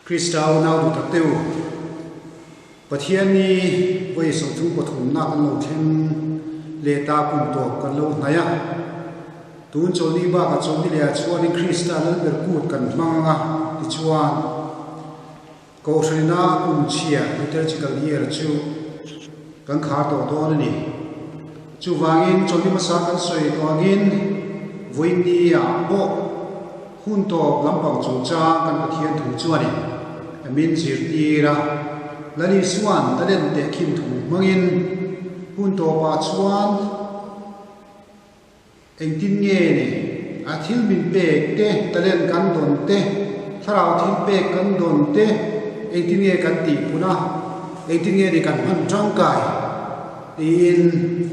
Krista unau duh tak teu, Pathian ni vawi sawmthum pathumna kan lo thleng leh ta kum tawp kan lo hnaih a. Tun chawlhni bakah chawlhni lehah chuanin Krista Lalber kut kan hmang ang a, tichuan Kohhranina kum chhia liturgical year chu kan khar tawh dawn a ni. Chuvangin chawlhni hmasa kan sawi tawh angin vawiin ah pawh hun tawp lampang chungchang kan Pathian thu chuanin min zirtir a. Lal Isua'n talent tehkhin thu hmangin hun tawpah chuan Engtin nge ni? A thil min pek te, talent kan dawn te, thlarau thil pek kan dawn te, engtin nge kan tih pun a, engtin nge ni kan hman tangkai? tiin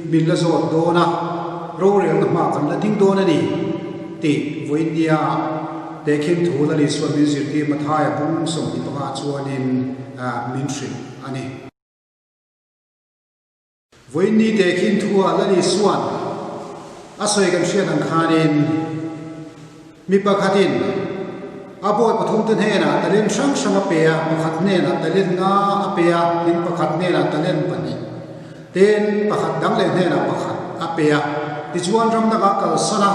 min la zawt dawn a, rorelna hma kan la ding dawn a ni tih vawiinnia tehkhin thu Lal Isuan min zirtir Mathaia bung 25 chuanin min hrilh a ni. Vawiinni tehkhin thua Lal Isua'n a sawi kan hriat ang khanin mi pakhatin a bawi pathumte hnenah talent hrang hrang a pe a, pakhat hnenah talent nga a pe a, tin pakhat hnenah talent pahnih, tin pakhat dang leh hnenah pakhat a pe a. Tichuan ram dangah kalsan a,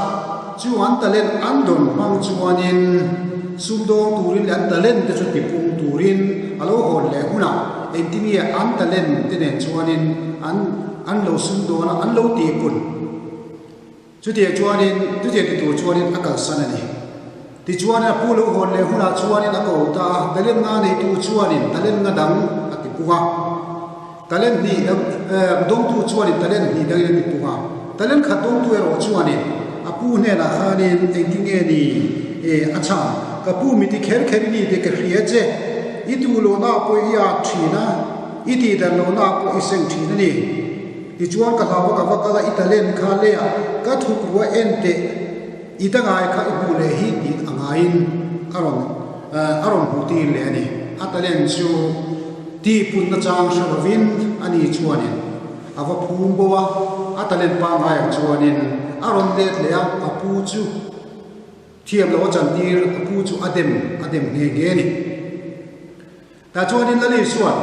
chu an talent an dawn hmang chuanin sumdawng turin leh an talent te chu tipung turin a lo hawn leh hunah Engtinge an talent te nen chuanin an an lo sum dawn a, an lo tih pun. Chutiang chuanin, chutiang ti tur chuanin a kalsan a ni. Tichuanin a pu lo hawn leh hunah chuanin a ko ta a, talent nga neitu chuanin talent nga dang a ti pung a. Talent hnih dang, dawngtu chuanin talent hnih dangin a ti pung a. Talent khat dawngtu erawh chuanin a pu hnenah khanin engtinge ni a chhan, Ka pu mi ti kher kher i ni tih ka hria che, i duh lohna pawh i at thin a, i tih dan lohna pawh i seng thin a ni. Tichuan ka hlau a ka va kal a, i talent kha leiah ka thuk rua en teh, i dangai kha i hmuh leh hi tih a ngaiin a rawn a rawn hmuh tir leh a ni. A talent chu tihpunna chang hre lovin a ni chuanin A va phum bo a, a talent pangngai ang chuanin a rawn let leh a, a pu chu thiam lo a chantir, a pu chu a dem a dem nghe nghe a ni. Tah chuanin Lali chuan,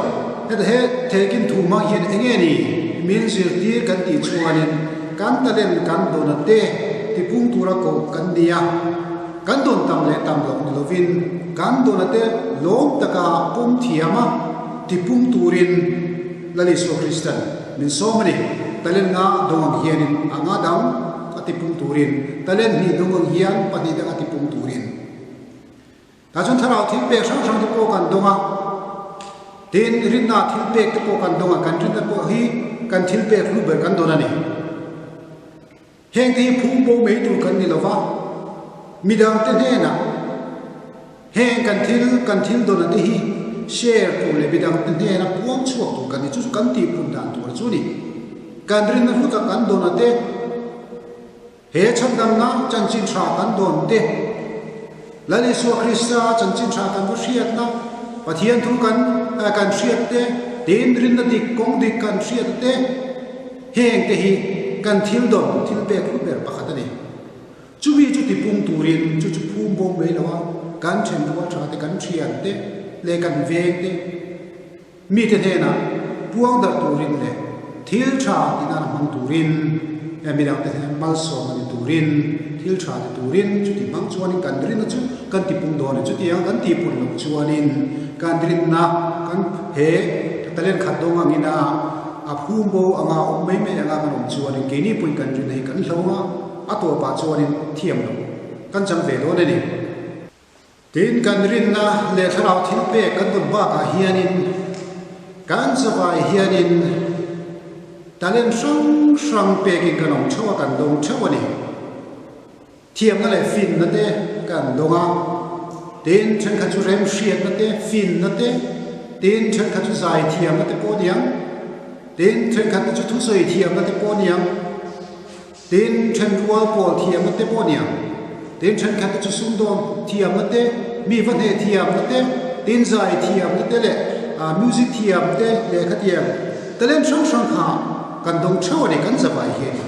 Heta he theikin thu hmang hian eng nge ni min zirtir kan tih chuanin kan talent kan dawn a te tipung tura koh kan ni a, kan dawn tam leh tam loh ni lovin kan dawn a te lawm taka pawm thiam a tipung turin Lal Isua Kristan min sawm a ni. Talent nga dawng ang hianin a nga dang a tipung turin, talent hnih dawng ang hian pahnih dang a tipung turin. Tah chuan thlarau thil pek hrang hrang te pawh kan dawng a, tin rinna thil pek te pawh kan dawng a, kan rinna pawh hi kan thil pek hlu ber kan dawn a ni. Heng te hi phung bo mai tur kan ni lo va, midangte hnenah heng kan thil kan thil dawna te hi share tur leh midangte hnena puang chhuak tur kan ni. Chu chu kan tihpun dan tur chu a ni. Kan rinna hlu tak kan dawna te, he chhandamna chanchin tha kan dawn te, Lal Isua Krista chanchin tha kan va hriatna, Pathian thu kan kan hriat te, tin rinna dik kawng dik kan hriat te, Heng te hi kan thil dawn thil pek hlu ber pakhat a ni. Chumi chu tipung turin chu chu phum bawm mai lo a, kan thenrual tha te, kan thian te leh kan veng te mite hnenah puang darh turin leh thil tha ti nana hmang turin midang te hnenah malsawm a ni turin thil tha ti turin chuti hmang chuanin kan rinna chu kan tipung dawn a ni. Chutiang kan tihpun loh chuanin kan rinna kan he talent khat dawng angina A phum bo anga awm mai mai anga kan awm chuanin keini pawhin kan rinna hi kan hlo anga a tawpah chuanin thiam lo kan chang ve dawn a ni. Tin, kan rinna leh thlarau thil pek kan dawn bakah hianin kan zavai hianin talent hrang hrang pekin kan awm theuh a, kan dawng theuh a ni. Thiamna leh finna te kan dawng a, tin thenkhat chu remhriatna te, finna te, tin thenkhat chu zaithiamna te pawh a ni ang, tin thenkhat te chu thusawi thiamna te pawh a ni ang, tin thenrual pawl thiamna te pawh a ni ang, tin thenkhat te chu sumdawn thiamna te, mi va hneh thiamna te, tin zai thiamna te leh music thiam te lehkha thiam talent hrang hrang kha kan dawng theuh a ni kan zavai hian.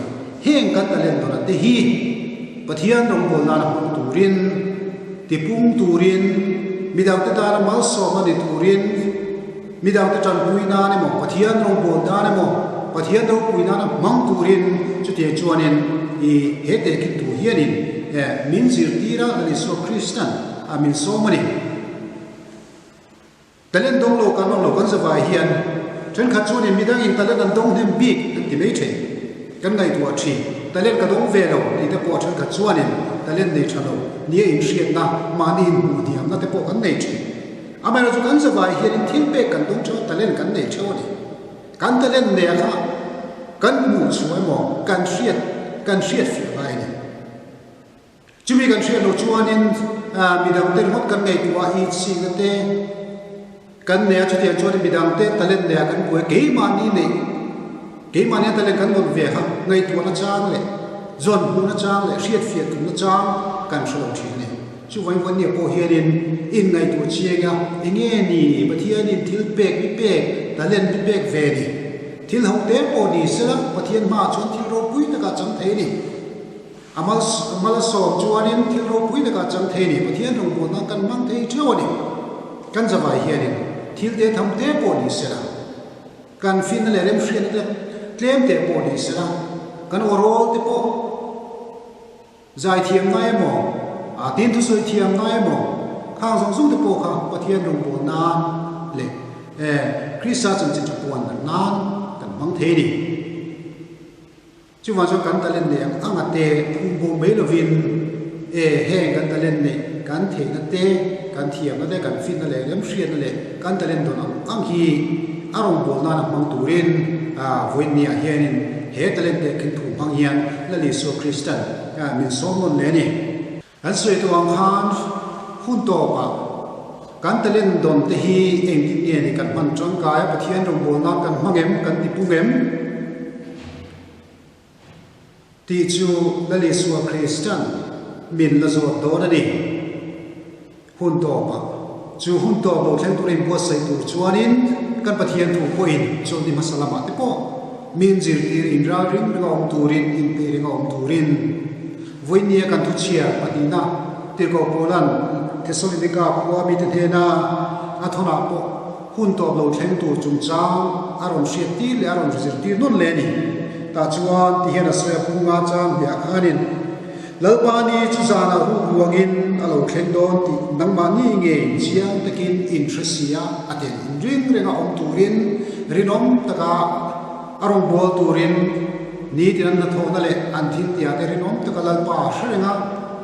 Heng kan talent dawna te hi Pathian rawngbawlnana hmang turin, tipung turin midangte tana malsawmna ni turin, midangte tanpui nan emaw, Pathian rawngbawl nan emaw, Pathian ropui nana hmang turin chutiang chuanin i he tehkhin thu hianin min zirtir a, Lal Isua Kristan a min sawm a ni. Talent dawng lo kan awm lo kan zavai hian thenkhat chuanin midangin talent an dawng hnem bik an ti mai thin. Kan ngaihtuah thin, talent ka dawng ve lo tih te pawh thenkhat chuanin talent nei tha lo nia inhriatna, mahni inhmuh hniamna te pawh kan nei thin. Amaherawhchu kan zavai hianin thil pek kan dawng theuh a, talent kan nei theuh a ni. Kan talent neia kha kan hmuh chhuah emaw kan hriat kan hriatfiah ngai a ni. Chumi kan hriat loh chuanin midangte ringawt kan ngaihtuah a, itsikna te kan nei a, chutiang chuanin midangte talent neia kan buai a, keimahni neih, keimahni a talent kan rawn ve kha ngaihtuahna chang leh zawn hmuhna chang leh hriatfiah tumna chang kan hre lo thin a ni. Chuvangin vawinia pawh hianin inngaihtuah chiang a, enge ni Pathianin thil pek mi pek, talent mi pek ve ni? Thil ho te pawh ni sela Pathian hmaah chuan thil ropui takah chang thei a ni. A mal mal a sawm chuanin thil ropui takah chang thei a ni. Pathian rawngbawlna kan hmang thei theuh a ni. Kan zavai hianin thil te tham te pawh ni sela, kan finna leh remhriatna te tlem te pawh ni sela, kan aw rawl te pawh zai thiam ngai emaw, a tin thusawi thiam ngai emaw, khang zawng zawng te pawh kha Pathian rawngbawlna nan leh Krista chanchin tha puan nan kan hmang thei a ni. Chuvang chuan kan talent neih ang anga te phum bo mai lovin e heng kan talent neih kan theihna te, kan thiamna te, kan fitna leh remhriatna leh kan talent dawn ang ang hi a rawngbâwl nana hmang turin vawiinniah hianin he talent te khin thu hmang hian Lal Isua Kristan min sawm nawn leh a ni. Kan sawi tawh ang khan hun tawpah kan talent dawn te hi engtin nge ni kan hman tangkai a, Pathian rawngbâwl nan kan hmang em, kan ti pung em? Tih chu Lal Isua Kristan min la zawt dawn a ni. Hun tawpah, chu hun tawp lo thleng tura inbuatsaih tur chuanin kan Pathian thu pawhin chawlhni hmasa lamah te pawh min zirtir inralring ringa awm turin, inpeih ringa awm turin vawinia kan thuchhiar pahnihna Tirhkoh Paula'n Thesalonika khua mite hnena a thawnah pawh hun tawp lo thleng tur chungchang a rawn hriattir leh a rawn zirtir nawn leh a ni. Tah chuan tihian a sawi a phunga chang hliah khanin, Lalpa ni chu zanah ruk ruangin a lo thleng dawn tih nangmahni ngei chiang takin in hre si a, a tel in ring renga awm turin rinawm taka a rawngbâwl turin nitin an hnathawhna leh an thiltiah te rinawm taka Lalpa hre renga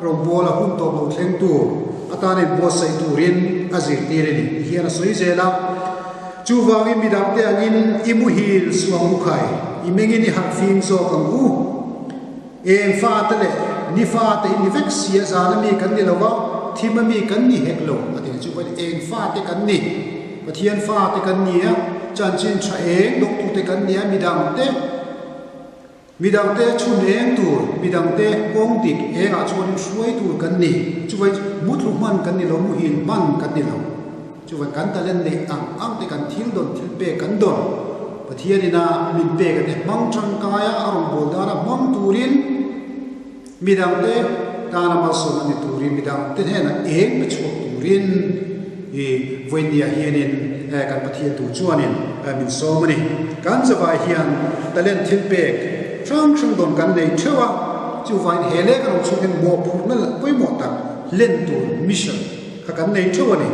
rawngbâwl a hun tawp lo thleng tur atan inbuatsaih turin a zirtir a ni ti hian a sawi zel a. Chuvangin midangte angin i muhil suh ang u khai, i mengin i harhfim zawk ang u. Eng fate leh ni fate i ni vek si a, zan a mi kan ni lo va, thim a mi kan ni hek lo, a ti chu pawhin eng fate kan ni, Pathian fate kan ni a, chanchin tha eng dawktute kan ni a, midangte, midangte chhun eng tur, midangte kawng dik engah chuanin hruai tur kan ni, chuvai muthlu hman kan ni lo, muhil hman kan ni lo. Chuvan kan talent neih ang ang te kan thil dawn thil pek kan dawn Pathian ina min pek a te hmang tangkai a a rawngbâwl dana hmang turin midangte tana malsawmna ni turin midangte hnenah eng pe chhuak turin i vawinia hianin kan Pathian tur chuanin min sawm a ni. Kan zavai hian talent thil pek hrang hrang dawn kan nei theuh a, chuvangin he lehkha rawng chhungin mawhphurhna pawimawh tak hlen tur mission kha kan nei theuh a ni.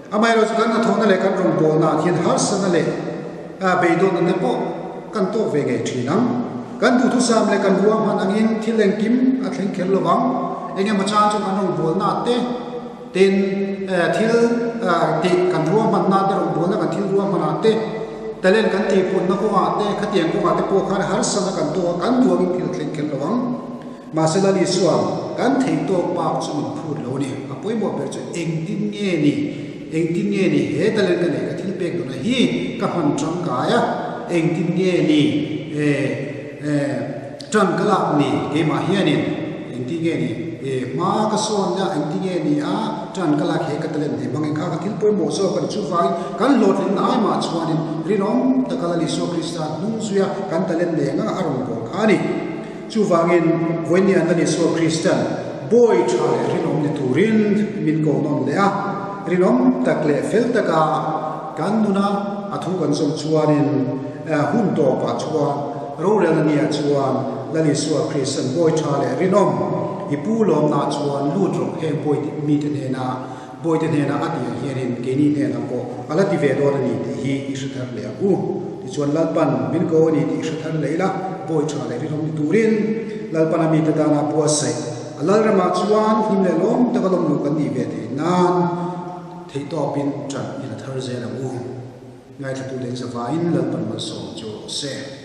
Amaherawhchu kan hnathawhna leh kan rawngbawlnaah hian harsatna leh beidawnna te pawh kan tawk ve ngei thin ang. Kan duhthusam leh kan ruahman angin thil engkim a thleng kher lo vang. Eng emaw chang chu kan rawngbawlnaah te tin thil tih kan ruahmanna te rawngbawlna kan thil ruahmanah te talent kan tihpunna kawngah te khatiang kawngah te pawh khan harsatna kan tawk a, kan duh angin thil a thleng kher lo vang. Mahse Lal Isua, kan thei tawk bak chu min phut lo a ni. A pawimawh ber chu engtin nge ni? Engtin nge ni he talent ka neih ka thil pek dawna hi ka hman tangkai a? Engtin nge ni e e tan ka lak ni keimah hianin? Engtin nge ni e hma ka sawn a engtin nge ni a tan ka lak he ka talent nei hmangin kha ka thil pawimawh zawk a ni. Chuvangin kan hlawhtlinna ai mah chuanin rinawm taka Lal Isua Krista hnung zuia kan talent nei anga a rawn bawl kha a ni. Chuvangin, vawinia Lal Isua Kristian bawi tha leh rinawm ni turin min ko nawn leh a. rinawm tak leh fel taka kan nuna a thu kan zawm chuanin hun tawpah chuan rorelna niah chuan Lal Isua Krista'n bawi tha leh rinawm i pu lawmnaah chuan lut rawh heng bawi mite hnena Bawite hnenah a tih ang hianin keini hnenah pawh a la ti ve dawn a ni tih hi i hre thar leh ang u. Tichuan Lalpan min ko a ni tih i hre thar leh ila, bawi tha leh rinawm ni turin Lalpan a mite tana buatsaih a Lalramah chuan hlim leh lawm taka lawmluh kan nih ve theih nan theihtawpin ṭan i la thar zel ang u. Ngaithlatute in zavaiin Lalpan malsawm chu se.